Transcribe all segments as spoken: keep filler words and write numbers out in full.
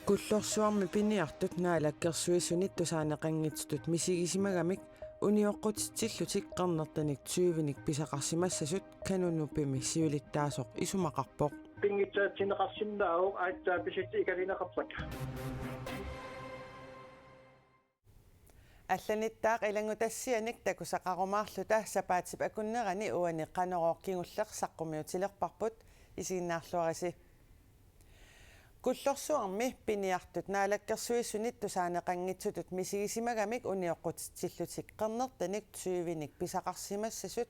Kullorsuarmi piniartut Naalakkersuisunit tusaaneqanngitsutut misigisimagamik unioqqutitsillutik qernertanik tyvenik pisaqarsimassasut Kanunupimi siulittaasoq isumaqarpoq. Pinngitsaatinneqarsinnaavoq aatsaat pisatsit ikalineqarpata. Allanittaaq ilanngutassianik takusaqarumaarluta sapaatip akunnerani uani Qanorooq kingulleq saqqummiutilerparput, isiginnaarluarisi. Kullorsuarmi piniartut Naalakkersuisunit tusaaneqanngitsutut misigisimagamik unioqqutitsillutik qernertanik tyvenik pisaqarsimassasut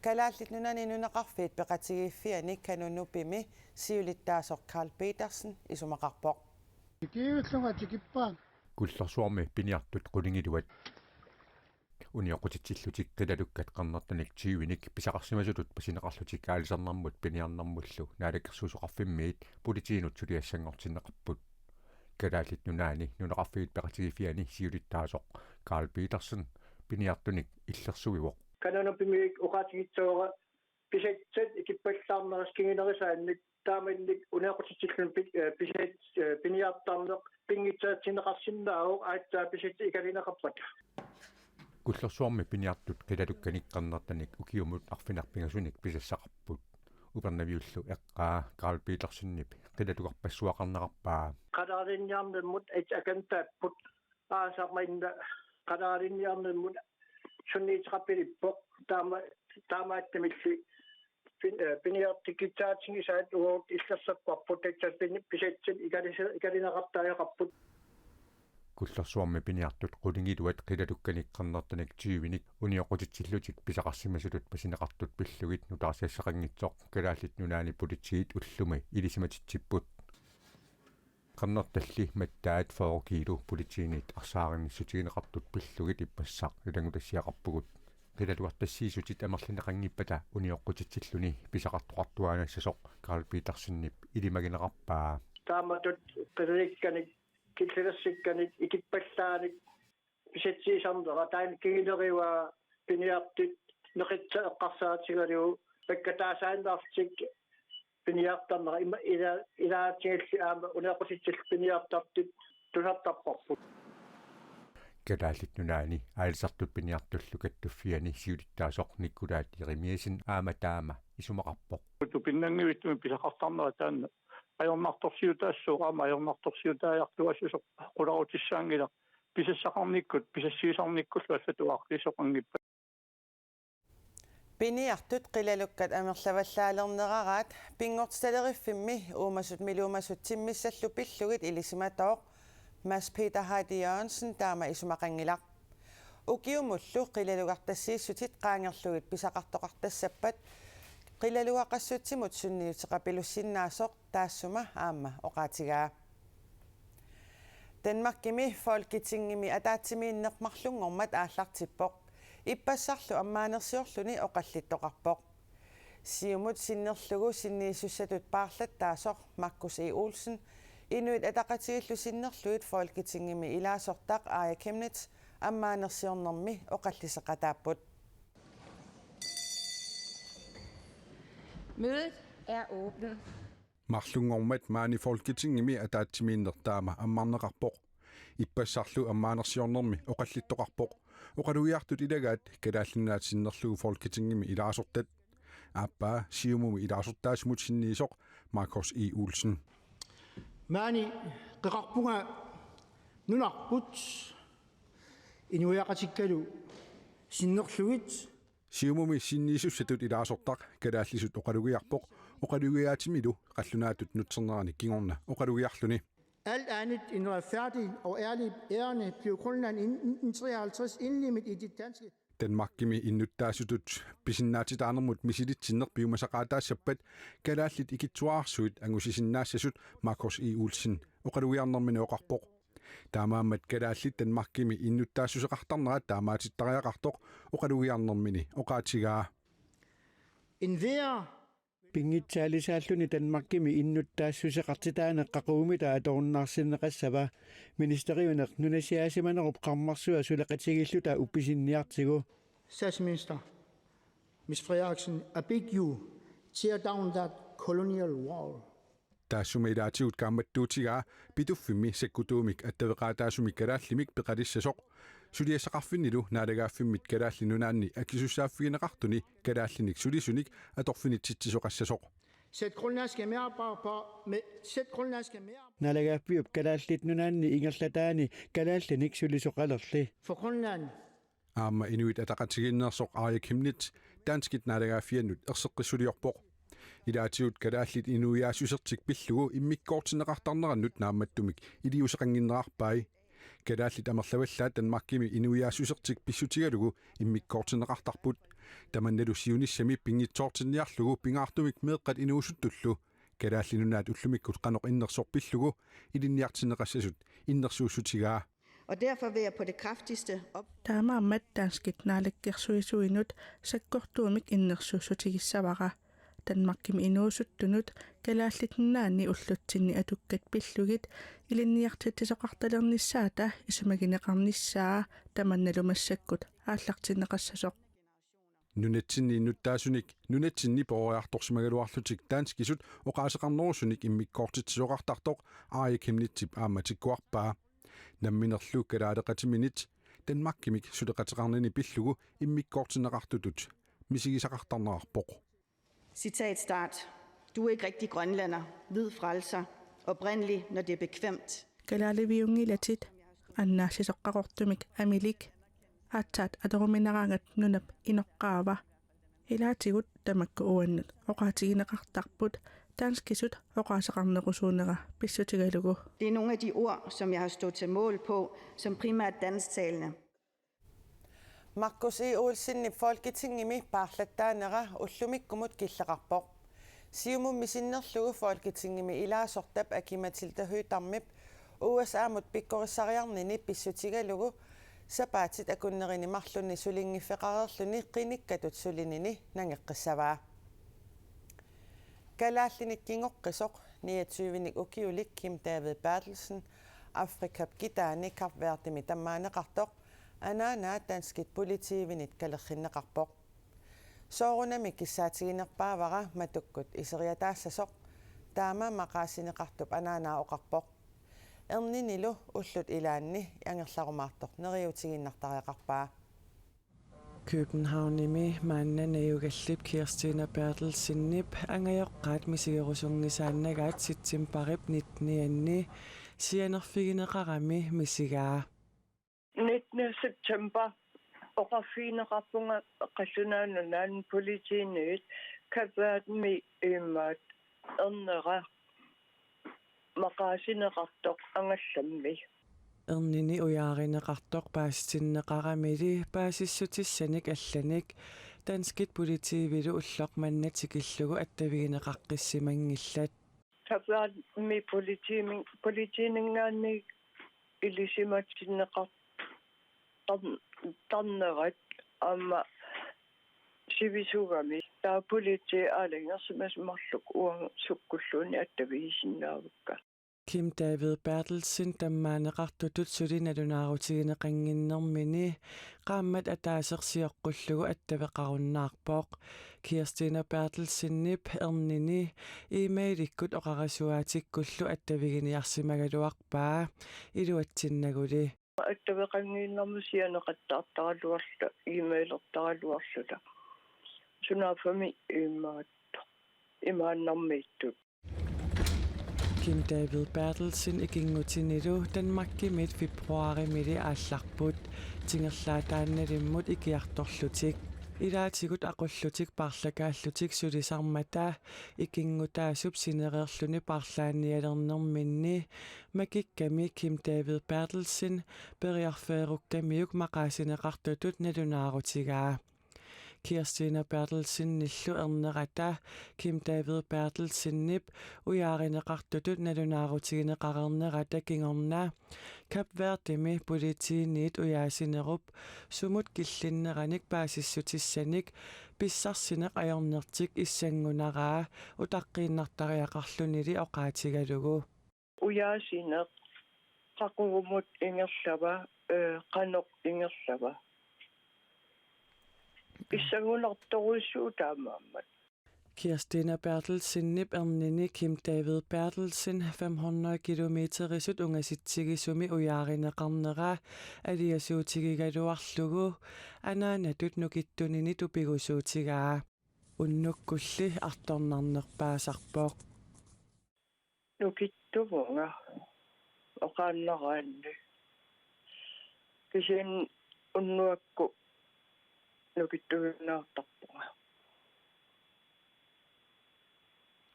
Kalaallit Nunaanni nunaqarfiit peqatigiiffianni Kanunupimi siulittaasoq Karl Petersen isumaqarpoq. Kiivillunga tikippaan. Kullorsuarmi piniartut qulingiluat unioqqutitsillutik qilalukkat qernertanik tyvenik pisaqarsimasutut pasineqarlutik aalisarnermut piniarnermullu Naalakkersuisoqarfimmiit politiinut suliassanngortinneqarput. Kalaallit Nunaanni nunaqarfiit peqatigiiffianni siulittaasoq Karl Petersen piniartunik illersuivoq. Kanunupimi oqaatigissavara pisatsat ikippallaarnerat kingunerisaannik taamaalilluni unioqqutitsilluni pi-, eh, pisat-, eh, piniartarneq pinngitsaatinneqarsinnaavoq aatsaat pisatsit ikalineqarpata. Kullorsuarmi piniartut qilalukkanik qernertanik ukiumut arfineq-pingasunik pisassaqarput. Upernaviullu eqqaa Karl Petersenip qilalugarpassuaqarnerarpaa. Qaleralinniarnermut at-, akantaapput aasaq maanna qaleralinniarnermut sunniuteqarpilippoq taama-, taamaattumilli pin-, eh, piniartikitsaatigisaat uagut illersapparput tassa pin-, pisatsit ikalise-, ikalineqartariaqarput. Kullorsuarmi piniartut qulingiluat qilalukkanik qernertanik tyvenik unioqqutitsillutik pisaqarsimasutut pasineqartut pillugit nutaarsiassaqanngitsoq Kalaallit Nunaanni politiit ullumi ilisimatitsipput. Qernertalli mattaat fyrre kilo politiinit arsaarinnissutigineqartut pillugit ippassaq ilanngutassiaqarpugut. Qilalugartassiissutit amerlineqanngippata unioqqutitsilluni pisaqartoqartuaannassasoq Karl Petersenip ilimagineqarpaa. Taamatut qilalukkanik, killilersikkanik, ikippallaanik pisatsiisarnera taanna kingunerivaa piniartut neqitsa eqqarsaatigalugu pakkataasaannartik piniartarnera ima ila-, ilaatigalli aamma unioqqutitsillutik piniartartut tusartarparput. Kalaallit Nunaanni aalisartut piniartullu kattuffianni siulittaasoq Nikolaj Jeremiassen aamma taama isumaqarpoq. Tupinnanngivittumik pisaqartarnera taanna ajornartorsiutaassooq aamma ajornartorsiutaajartuaassasoq qularutissaanngilaq pisassaqarnikkut pisassiisarnikkullu allatut aaqqissoqanngippat. Piniartut qilalukkat amerlavallaalerneraraat Pinngortitaleriffimmi uumasut miluumasut timmissallu pillugit ilisimatooq Mads Peter Heide Jørgensen taama isumaqanngilaq. Ukiumullu qilalugartassiissutit qaangerlugit pisaqartoqartassappat qilalugaqassutsimut sunniuteqapilussinnaasoq taassuma aamma oqaatigaa. Danmarkimi Folketingimi ataatsimiinneq marlunngormat aallartippoq. Ippassarlu ammaanersiorluni oqallittoqarpoq. Siumut sinnerlugu sinniisussatut paarlattaasoq Markus E. Olsen, Inuit Ataqatigiillu sinnerlugit Folketingimi ilaasortaq Aaja Chemnitz ammaanersiornermi oqalliseqataapput. Mødet er åbnet. Marlunngormat maani Folketingimi ataatsimiinneq taama ammarneqarpoq. Ippassarlu ammaanersiornermi oqallittoqarpoq. Oqalugiartut ilagaat Kalaallit Nunaat sinnerlugu Folketingimi ilaasortat. Aappaa Siumumi ilaasortaasumut sinniisoq Markus E. Olsen. Maani qeqarpunga nunarput inuiaqatikkalu sinnerlugit. Siumumi sinniisussatut ilaasortaq kalaallisut oqalugiarpoq, oqalugiaatimilu qallunaatut nutsernerani kingorna oqalugiarluni. Alt andet end retfærdigt og ærligt ærinde blev Grønland i nitten treoghalvtreds indlemmet i det danske. Danmarkimi innuttaasutut pisinnaatitaanermut misilitsinneq piumasaqaataassappat kalaallit ikittuararsuit angusisinnaassasut Markus E. Olsen oqalugiarnermini oqarpoq. Taamaammat kalaallit Danmarkimi innuttaassuseqartarnerat taamaatittariaqartoq oqalugiarnermini oqaatigaa. Enhver pinngitsaalisaalluni Danmarkimi innuttaassuseqartitaaneq qaqugumitaa atorunnaarsinneqassava? Ministeriuneq nunasiaasimanerup qarmarsuaq suleqatigiilluta uppisinniartigu. Statsminister, Mette Frederiksen, I beg you, Tear down that colonial wall. Taassuma ilaatigut kaammattuutigaa Pituffimmi sakkutuumik attaveqaataasumik kalaallimik peqalissasoq. Suliassaqarfinnilu naalagaaffimmit Kalaallit Nunaanni akisussaaffigineqartuni kalaallinik sulisunik atorfinitsitsisoqassasoq. Sæt grønlandske medarbejdere på med sæt grønlandske medarbejdere. Naalagaaffiup Kalaallit Nunaanni ingerlataani kalaallinik sulisoqalerli. For Grønland. Aamma Inuit Ataqatigiinneersoq Aaja Chemnitz danskit naalagaaffiannut erseqqissuliorpoq. Ilaatigut kalaallit inuiaassusertik pillugu immikkoortinneqartarnerannut naammattumik iliuuseqannginnerarpai. Kalaallit amerlavallaat Danmarkimi inuiaassusertik pissutigalugu immikkoortinneqartarput. Tamannalu siunissami pinngitsoortinniarlugu pingaartumik meeqqat inuusuttullu Kalaallit Nunaat ullumikkut qanoq innersoq pillugu ilinniartinneqassasut innersuussutigaa. Og derfor vil jeg på det kraftigste op- Taamaammat danskit naalakkersuisuinut sakkortuumik innersuussutigissavara. Danmarkimi inuusuttunut Kalaallit Nunaanni ullutsinni atukkat pillugit ilinniartitsisoqartalernissaata isumagineqarnissaa tamannalu massakkut aallartinneqassasoq. Nunatsinni innuttaasunik nunatsinni peroriartorsimagaluarlutik danskisut oqaaseqarnerusunik immikkoortitsisoqartartoq Aaja Chemnitzip aamma tikkuarpaa. Namminerlu kalaaleqatiminit Danmarkimik suleqateqarnini pillugu immikkoortinneqartutut misigisaqartarnerarpoq. Citat start. Du er ikke rigtig grønlænder. Hvid frelser. Oprindelig, når det er bekvemt. Kalaaliviunngilatit, annaassisoq Qaqortumik amilik, aatsaat atorumineraangat nunap inoqqaava. Ilaatigut tamakku uannut oqaatigineqartarput danskisut oqaaseqarnerusuunera pissutigalugu. Det er nogle af de ord, som jeg har stået til mål på, som primært dansktalende. Markus E. Olsenip Folketingimi paarlattaanera ullumikkumut killeqarpoq. Siumummi sinnerlugu Folketingimi ilaasortap Aki-Matilda Høegh-Damip U S A-mut pikkorissariarnini pissutigalugu sapaatit akunnerini marlunni sulinngiffeqareerluni qinikkatut sulinini nangeqqissavaa. Kalaallinik kingoqqisoq niogtyvenik ukiulik Kim David Berthelsen Afrikap kitaani Kap Verdemi tammaaneqartoq anaanaa danskit politiivinit kalerrinneqarpoq. Soorunami kissaatiginerpaavara matukkut iseriataassasoq, taama maqaasineqartup anaanaa oqarpoq. Erninilu ullut ilaanni angerlarumaartoq neriuutigiinnartariaqarpaa. Københavnimi maanna najugallip Kirstine Berthelsenip angajoqqaat misigerusunngisaannagaat septembarip nittenianni sianerfigineqarami misigaa. Nittende september oqarfigineqarpunga Qallunaat Nunaanni politiinit Kap Verdemi imaat ernera maqaasineqartoq angallammi. Ernini ujaarineqartoq paasitinneqaramili paasissutissanik allanik danskit politiivilu ulloq manna tikillugu attavigineqaqqissimanngillat. Kap Verdemi politiimi-, politiininngaanniit ilisimatinneqar-, tan-, tannerat aamma sivisugami. Taava politiit aalajangersimasut marluk uanga sukkulluunniit attavigisinnaavakka. Kim David Berthelsen tammaaneqartutut suli nalunaarutigineqannginnermini qaammat ataaseq sioqqullugu attaveqarunnaarpoq. Kirstine Berthelsenip ernini e-mailikkut oqarasuaatikkullu attaviginiarsimagaluarpaa iluatsinnaguli. Attaveqanngiinnarmik sianeqattaartaraluarluta e-mailertaraluarluta. Sunaaffami imaattoq imaannarmiittut. Kim David Berthelsen ikinngutinilu Danmarkimiit februarimili aallarput, tingerlaataannalimmut ikiartorlutik. Ilaatigut aqullutik paarlakaallutik sulisarmata ikinngutaasup sinereerluni paarlaannialernerminni makikkami Kim David Berthelsen periarfeerukkamiuk maqaasineqartutut nalunaarutigaa. Kirstine Berthelsenillu ernerata Kim David Berthelsenip ujaarineqartutut nalunaarutigineqareernerata kingorna Kap Verdemi politiiniit ujaasinerup sumut killinneranik paasissutissanik pissarsineq ajornertik issanngunaraa utaqqiinnartariaqarlunili oqaatigalugu. Ujaasineq qaqugumut ingerlava, ee, qanoq ingerlava. Issanngunartorujussuuvoq taamaammat. Kirstine Berthelsenip ernini Kim David Berthelsen fem hundrede kilometerisut ungasitsigisumi ujaarineqarnera aliasuutigigaluarlugu anaanatut nukittunini tupigusuutigaa. Unnukkulli artornarnerpaasarpoq. Nukittuvunga oqaannaraanni. Kisianni unnuakkut nukittuinnartarpunga.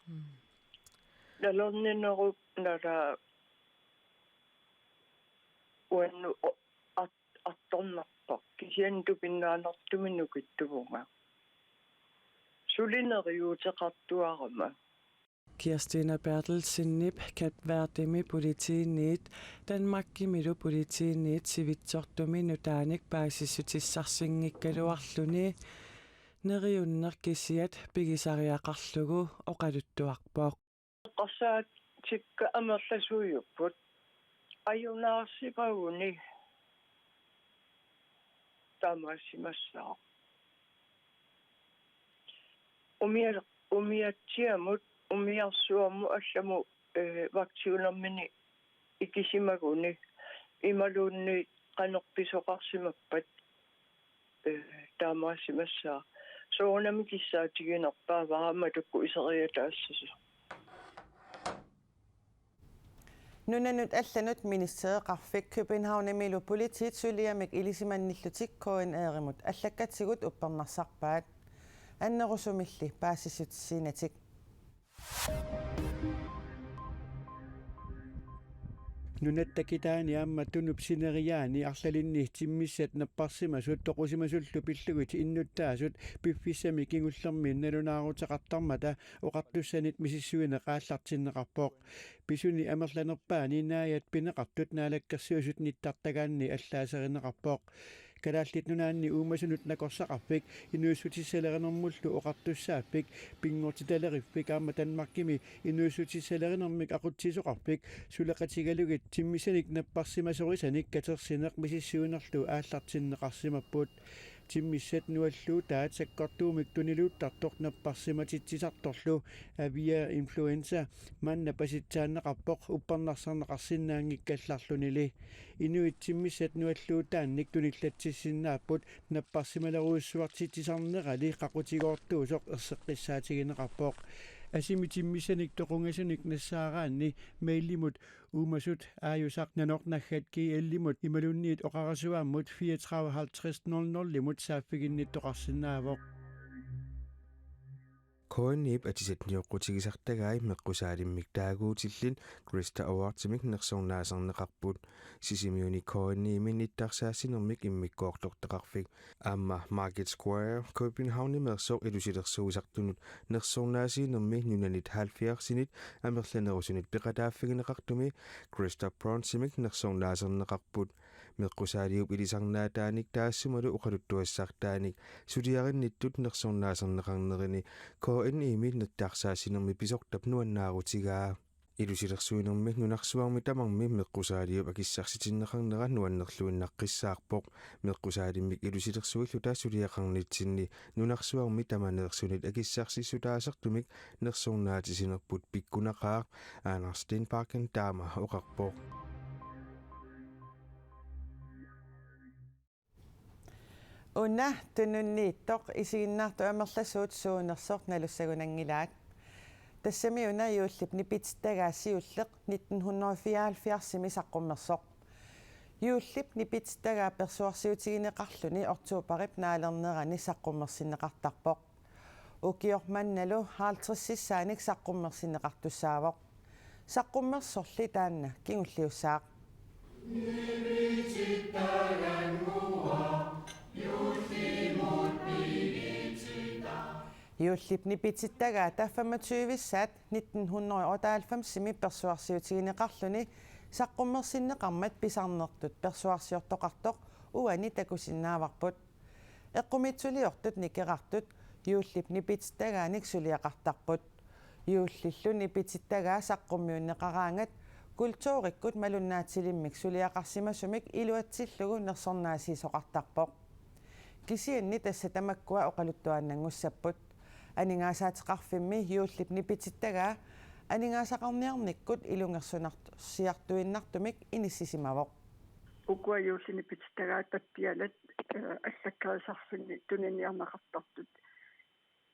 Mm. Nalorninerup nalaa uannut o-, at-, artornarpoq. Kisianni tupinnaanertumi nukittuvunga. Suli neriuuteqartuarama. Kirstine Berthelsenip Kap Verdemi politiinit Danmarkimilu politiinit sivitsortumi nutaanik paasissutissarsinngikkaluarluni neriunneq kisiat pigisariaqarlugu oqaluttuarpoq. Eqqarsaatikka amerlasuujupput. Ajunaarsimaguni taamaassimassaaq. Umia-, umiatsiamut, umiarsuarmut allamut, eh, vagtjuunermini ikisimaguni imaluunniit qanoq pisoqarsimappat, eh, taamaassimassaaq. Soorunami kissaatiginerpaavara matukkut iseriataassasoq. Nunanut allanut ministereqarfik Københavnimilu politiit suliamik ilisimannillutik K N R-imut allakkatigut uppernarsarpaat. Annerusumilli paasissutissiinatik. Nunatta kitaani aamma tunup sineriaani arlalinni timmissat napparsimasut toqusimasullu pillugit innuttaasut piffissami kingullermi nalunaaruteqartarmata oqartussanit misissuineq aallartinneqarpoq. Pisuni amerlanerpaani naajat pineqartut Naalakkersuisut nittartagaanni allaaserineqarpoq. Kalaallit Nunaanni uumasunut nakorsaqarfik inuussutissalerinermullu oqartussaaffik pinngortitaleriffik aamma Danmarkimi inuussutissalerinermik aqutsisoqarfik suleqatigalugit timmissanik napparsimasorisanik katersineq misissuinerlu aallartinneqarsimapput. Timmissat nualluutaat sakkortuumik tuniluuttartoq napparsimatitsisartorlu aviainfluenza manna pasitsaanneqarpoq uppernarsarneqarsinnaanngikkallarlunili. Inuit timmissat nualluutaannik tunillatsissinnaapput napparsimalerujussuartitsisarnerali qaqutigoortuusoq erseqqissaatigineqarpoq. Asimi timmissanik toqungasunik nassaaraanni mailimut uumasut aajusaq nanornaggat G L-imut imaluunniit oqarasuaammut fireogtredive halvtreds nul nul-imut saaffiginnittoqarsinnaavoq. K N I-p atisat nioqqutigisartagai meqqusaalimmik taaguutillin Krista Awardsimik nersornaaserneqarput. Sisimiuni K N I-mi nittarsaassinermik immikkoortortaqarfik aamma Market Square Københavnimeersoq ilusilersuisartunut nersornaasiinermi nunanit halvfjerdsinit amerlanerusunit peqataaffigineqartumi Krista Bronzemik nersornaaserneqarput. Meqqusaaliup ilisarnaataanik taassumalu oqaluttuassartaanik suliarinnittut nersornaaserneqarnerini K N I-mi nittarsaassinermi pisortap nuannaarutigaa. Ilusilersuinermi nunarsuarmi tamarmi meqqusaaliup akissarsitinneqarnera nuannerluinnaqqissaarpoq. Meqqusaalimmik ilusilersuilluta suliaqarnitsinni nunarsuarmi tamaneersunit akissarsissutaasartumik nersornaatisinerput pikkunaqaaq, Anders Stenbakken taama oqarpoq. Una tununniittoq isiginnaartut amerlasuut suunersoq nalussagunanngilaat. Tassami una juullip nipitittagaa siulleq nitten hundrede fireoghalvfjerdsimi saqqummersoq. Juullip nipitittagaa persuarsiutigineqarluni oktoberip naalernerani saqqummersinneqartarpoq. Ukioq mannalu halvtredsissaanik saqqummersinneqartussaavoq. Saqqummersorli taanna kingulliussaaq. Juullip nipitittagaata femogtyvissaat nitten hundrede og otteoghalvfemsimi persuarsiutigineqarluni saqqummersinneqarmat pisarnertut persuarsiortoqartoq uani takusinnaavarput. Eqqumiitsuliortut nikerartut juullip nipitittagaanik suliaqartarput. Juullillu nipitittagaa saqqummiunneqaraangat kulturikkut malunnaatilimmik suliaqarsimasumik iluatsillugu nersornaasiisoqartarpoq. Kisianni tassa tamakkua oqaluttuaannanngussapput. Aningaasaateqarfimmi juullip nipitittagaa aningaasaqarniarnikkut ilungersunarsiartuinnartumik inissisimavoq. Ukua juullip nipitittagaat pappialat, eh, allakkarisarfinni tuniniarneqartartut.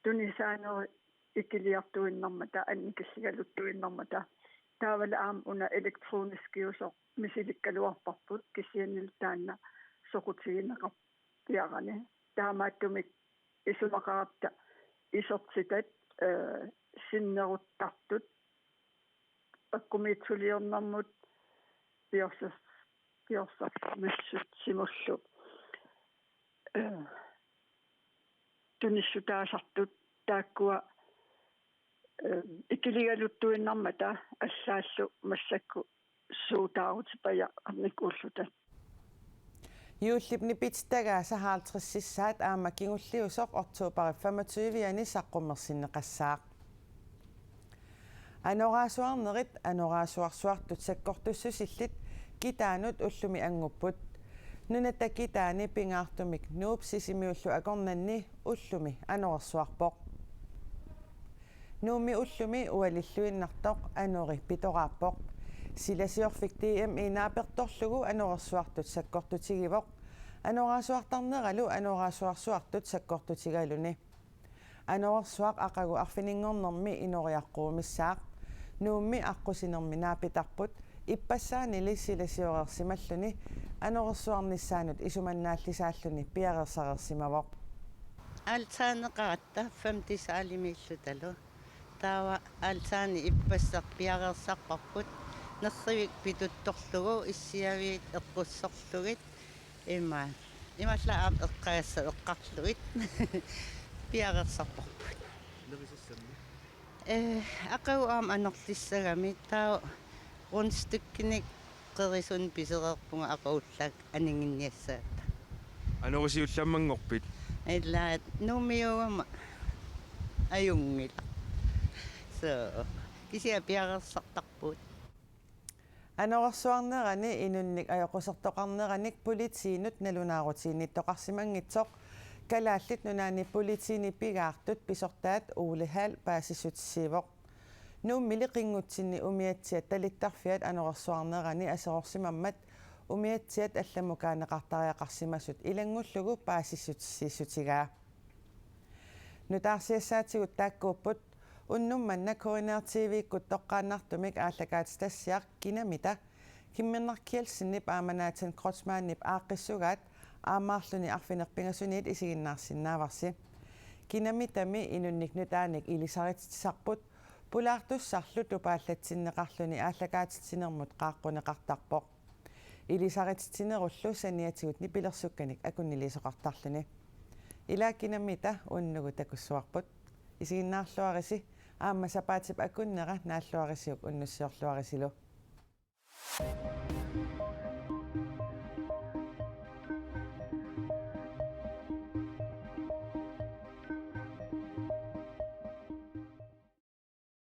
Tunisaaneri ikiliartuinnarmata, annikilligaluttuinnarmata. Taavalu aamma una elektroniskiusoq misilikkaluarparput kisiannili taanna soqutigineqarpiarani. Taamaattumik isumaqaratta isertitat, eh, sinneruttartut, akkumiitsuliornermut piorsas-, piorsarsimassusimullu, eh, tunissutaasartut taakkua, eh, ikiligaluttuinnarmata allaallu massakkut suutaarutipajaqarnikuulluta. Juullip nipitittagaa halvtredsissaat aamma kingulliusoq oktober femogtyve-ani saqqummersinneqassaaq. Anoraasuarnerit anoraasuarsuartut sakkortussusillit kitaanut ullumi angupput. Nunatta kitaani pingaartumik Nuup Sisimiullu akornanni ullumi anorersuarpoq. Nuummi ullumi ualilluinnartoq anori pitoraappoq. Silasiorfik D M I naapertorlugu anorersuartut sakkortutigivoq. Anoraasuartarneralu anoraasuarsuartut sakkortutigaluni. Anorersuaq aqagu arfininngornermi inoriaqquumissaaq. Nuummi aqqusinermi naapitarput, ippassaanili silasioreersimalluni anorersuarnissaanut isumannaallisaalluni piareersareersimavoq. Altaneqaratta femte salimiillutalu. Taava altaani ippassaq piareersarparput. Nerrivik pituttorlugu issiaviit eqqussorlugit. Ima, imalla aamma eqqagassat eqqarlugit. Piareersarparput. Nerisassammi? Eh, aqagu aamma anorlissagami, taava rundstykkinik qerisunik pisereerpunga aqagu ullaaq aninginniassagatta. Anorisiullammanngorpit? Ila Nuummiugama ajunngilaq. So, kisianni piareersartarpugut. Anorersuarnerani inunnik ajoqusertoqarneranik politiinut nalunaarutiginnittoqarsimanngitsoq Kalaallit Nunaanni Politiini pigaartut pisortaat Ole Hald paasissutissiivoq. Nuummili qinngutsinni umiatsiat talittarfiat anorersuarnerani aserorsimammat umiatsiat allamukaaneqartariaqarsimasut ilanngullugu paasissutissiissutigaa. Nutaarsiassaatigut taakkuupput. Unnuk manna K N R T V-kkut toqqaannartumik aallakaatitassiaq Kinamita, Kimminnaq Kielsenip aamma Nathan Kreutzmannip aaqqissugaat aammaarluni arfineq-pingasuniit isiginnaarsinnaavarsi. Kinamitami inunnik nutaanik ilisarititsisarput, pulaartussarlu tupaallatsinneqarluni aallakaatitsinermut qaaqquneqartarpoq. Ilisarititsinerullu saniatigut nipilersukkanik akunniliisoqartarluni. Ila Kinamita unnugu takussuarput. Isiginnaarluarisi, aamma sapaatip akunnera naalluarisiuk unnussiorluarisilu.